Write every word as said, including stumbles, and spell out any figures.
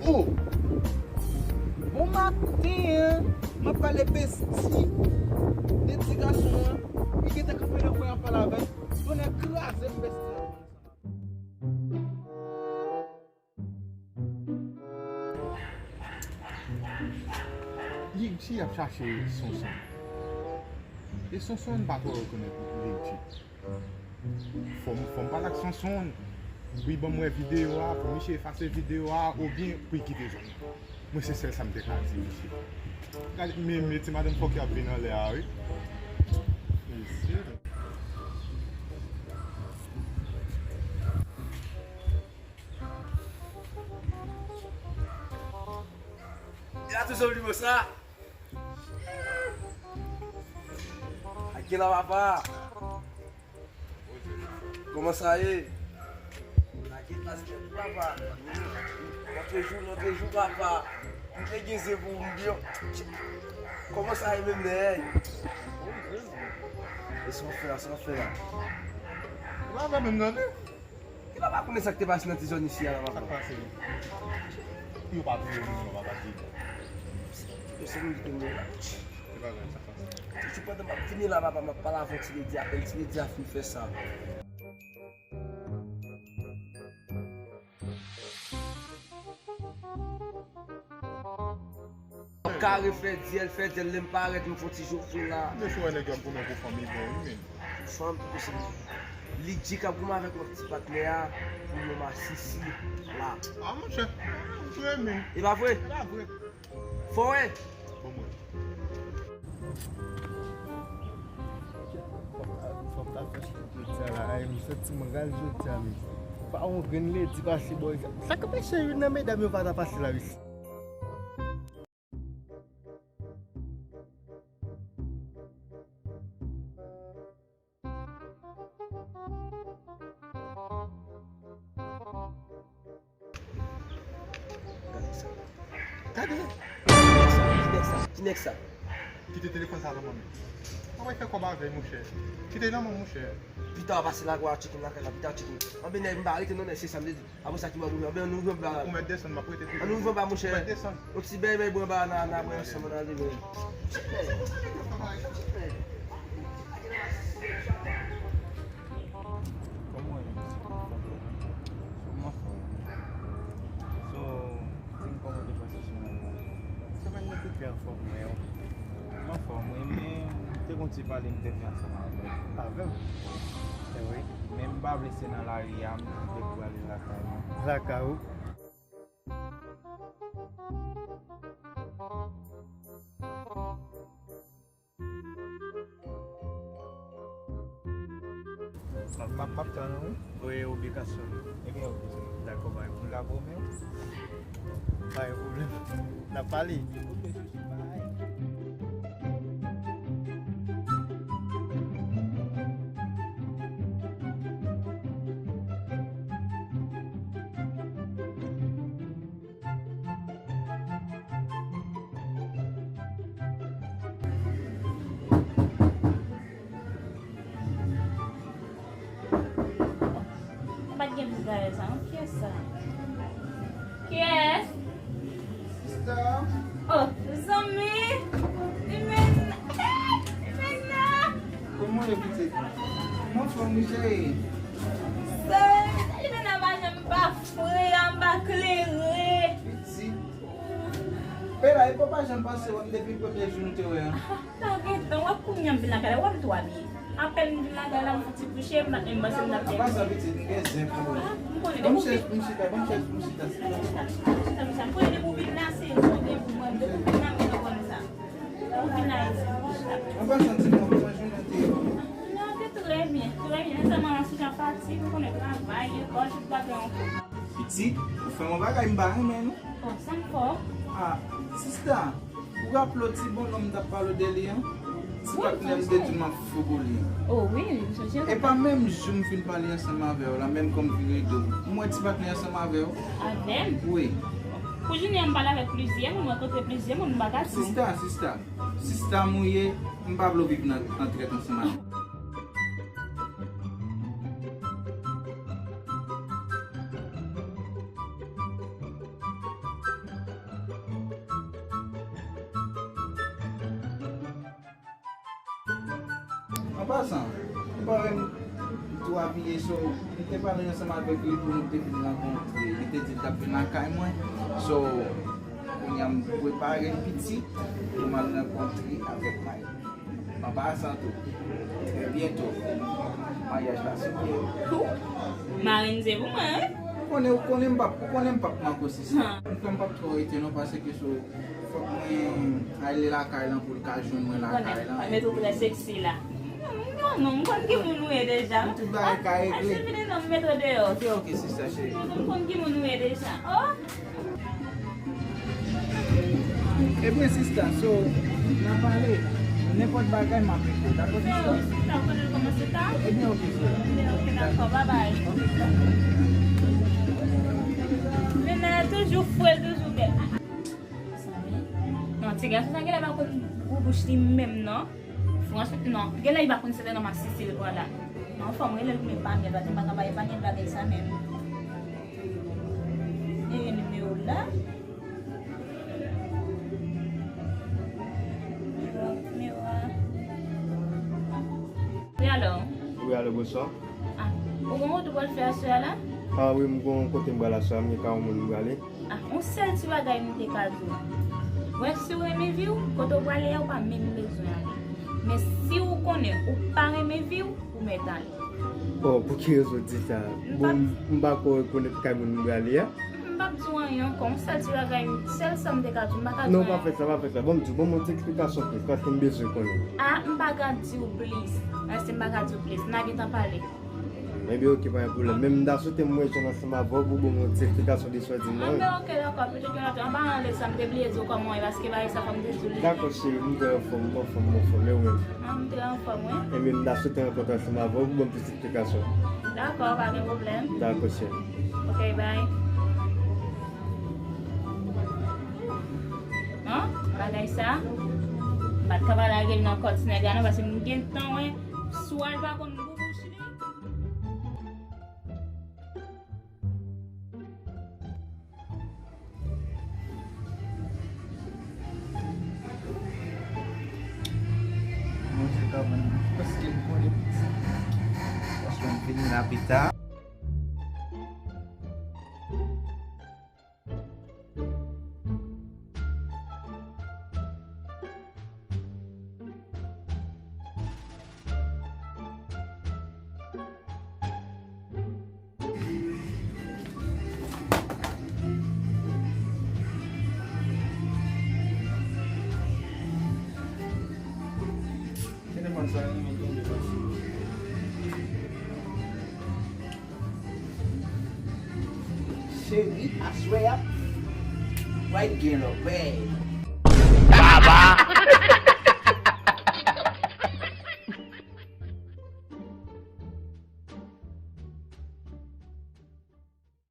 Oh! Bon maten, m ap pale besti de ti gason an. Li gentan kanpe nan kwen ap pale avè m. Bonnè kraze m besti an. Li di y ap chache Sonson. E Sonson pa twò rekonèt Lil G. Fò m, fò m pale ak Sonson pou l ban m wè videyo a, pou misye efase videyo a, oubyen pou l kite zòn nan. Mwen se sèl sa m te ka di misye. Gade, men, men ti madanm fòkè ap vin anlè a, wi. Mesye. Li la toujou li konsa. Ak ki la papa? Kòman sa ye? Ak ki la papa? Lòtrejou, lòtrejou papa. M te gen ze pou m byen. Kòman sa ye menm nèg? E sa w fè la, sa w fè la? Ou pa vle menm tande? Ki la pa konnen sa k te pase nan ti zòn isi a la, papa? Sa k pase? Yo pa touye moun, yo pa pase. Yo se moun ki te mouri la. Se pa grenn sa k pase. Toujou pandan m ap vini la, papa, m ap pale avè Ti Ledi, apèn Ti Ledi a fin fè sa. Kare fè dyèl, fè dyèl, lè m parèt, m fon ti jofre la. Mesye, wè nèg yo ap goumen pou fanm, li bon, wi, men. Pou fanm, pou se Lil G k ap goumen avèk lòt ti patnè a, pou yon masisi la. A, monchè, m vre, men. E pa vre? E pa vre. Fò wè. Bon, mwen. Fò m ta fè jodi a la, ay, m santi m ral jodi a, men. Pa yon grenn ledi pase bò sa. Sa k anpeche youn nan medam yo pa ta pase la, mesye? Gade sa. Gade. Ki nèg sa? Ki nèg sa? Ki nèg sa? Kite telefòn sa nan men m. Mwen fè kòb avè l, monchè. Kite nan men m, monchè. Pita w pase la, w a tcheke m lakay la, pita w tcheke m. Anben nèg, m pa rete non, nèg, se sa m te di. Apre sa ki mwen goumen, anben nou jwenn ba. Ou mèt desann, m ap rete toujou. Ann nou jwenn ba, monchè. Ou mèt desann. Yon ti bèy bèy bwè ba nan, nan bwè ansanm nan, li bèy. Kòman w ye? Kòman w fè? So, di m kòman w te pase semèn nan? Semèn nan te byen anfòm, mwen. Mwen anfòm, wi, men te gon ti pale m te fè ansanm avè w. Avè m? E wi. Men m pa vle se nan lari a, m te pou ale lakay mwen. Lakay ou? M ap, m ap, m ap tann ou. Voye obligasyon. Ebyen, oke. Dakò, pa gen pwoblèm. Pa gen pwoblèm. N ap pale. Oke, sousi, bye. Pa t gen pou bagay sa, non? Kiyès sa? Kiyès? Sista. Oh, zanmi! Li menm, li menm nan! Kòman w ye, pitit? Kòman fòm ou, cheri? Sè, li menm nan pa janm pa fre, anba klere. Pitit. Pera, e pa w pa janm panse wè m depi premye jou nou te wè a? Pa gen tan, w ap kounye a m vin lakay la, w ap twa byen. Apèn m vin lakay la, m fouti kouche, m pa t menm panse m t ap vin. An pasan, pitit, m gen zen pou ou. Ah, m konnen. Ban m chèz pou m chita, ban m chèz pou m chita. Chita, chita, chita, chita. M konnen depi w vin la, se ou gen pou mwen, depi w vin la, m gen pou mwen sa. Depi w vin la, e se pou chita. An pasan, di m, kòman jounen te ye? Non, te trè byen, trè byen. Sèlman, m sou jan fatig, ou konnen travay, lekòl, tout bagay ankò. Pitit, ou fè m yon bagay m pa renmen, non. Oh, sa m fè w? Ah, sista, ou raple w ti bonnonm m t ap pale w de li an? Ti patnè m te di m ap fou pou li an. Oh, wi, m sonje. E pa menm jou m fin pale ansanm avè w la, menm kòm vire do. M wè ti patnè ansanm avè w. Avè m? Wi. Pou jounen an, m pale avèk plizyè moun, m rankontre plizyè moun, m pa ka di w. Sista, sista. Sista m ou ye, m pa vle w viv nan, nan trèt ansanm avè m. An pasan, ou pa wè m tou abiye, so, m te pale ansanm avèk li pou nou te vin rankontre. Li te di l t ap vin lakay mwen. So, kounye a m prepare l piti pou m al rankontre avèk Mike. An pasan tou, trè byento, maryaj la sou pye. Tou. Marenn se pou mwen, wi. Ou konnen, ou konnen m p ap, ou konnen m p ap manke w, sista. M kwè m p ap twò rete non, paske so, fòk mwen ale lakay lan pou l ka jwenn mwen lakay lan. Mwen met ou trè seksi la. Non, non, m konn ki moun ou ye deja. Tout bagay ka regle. Al se fini non, m met ou deyò. Ok, ok, sista cheri. M konn ki moun ou ye deja. Oh! Ebyen, sista, so, n a pale. Nenpòt bagay, m ap rete w, dakò, sista? Wi, sista, ou konnen kòman se ta? Ebyen, ok, sista. Ebyen, ok, dakò, babay. Ok, sista. Mennaj toujou fre, toujou bèl. Non, ti gason sa genlè pa konn gou bouch li menm, non. Franchman, non. Genlè li pa konn se nan masisi l pran la. Non, fò m rele l pou m epanye l, paske m pa ka pa epanye l bagay sa menm. E nimewo l la. Nimewo a. Wi, alo. Wi, alo, bonswa. Ah, ou gon wout ou pral fè aswè a la? Ah, wi, m gon kote m pral aswè a, m gen kay yon moun m prale. Ah, yon sèl ti bagay m te ka di w. Wè, si w renmen vi w, kote w prale a, ou pa menm bezwen ale. Men si w konnen ou pa renmen vi w, ou mèt ale. Oh, pou ki rezon w di sa? Bon, m pa ko rekonèt kay moun m prale a. M p ap di w anyen ankò. Yon sèl ti bagay, sèl sa m te ka di w, m pa ka di w anyen. Non, pa fè sa, pa fè sa. Bon, m di w, ban m yon ti eksplikasyon plis, paske m bezwen konnen. Ah, m pa ka di w plis. Paske m pa ka di w plis. N a gentan pale. Ebyen, ok, pa gen pwoblèm. Men m ta swete m rejwenn ansanm avè w pou ban m yon ti eksplikasyon de sa w di m nan, wi. Ah, men ok, dakò. Petèt yon lòt, an palan de sa, m te bliye di w kòman w ye, paske bagay sa fò m te di w li. Dakò, cheri, m trè anfòm, m anfòm, m anfòm, e ou menm? Ah, m trè anfòm, wi. Ebyen, m ta swete rankontre ansanm avè w pou ban m plis eksplikasyon. Dakò, pa gen pwoblèm. Dakò, cheri. Ok, bye. An, bagay sa, m pa t ka pa lage l nan kò ti nèg la non, paske m gentan wè, swa l pa konn gou bouch li. Manje kabann nan paske m konnen piti. Paske m vini la pita. Telefòn sa renmen tonbe pase. Cheri, aswè a, pral gen lòbèy.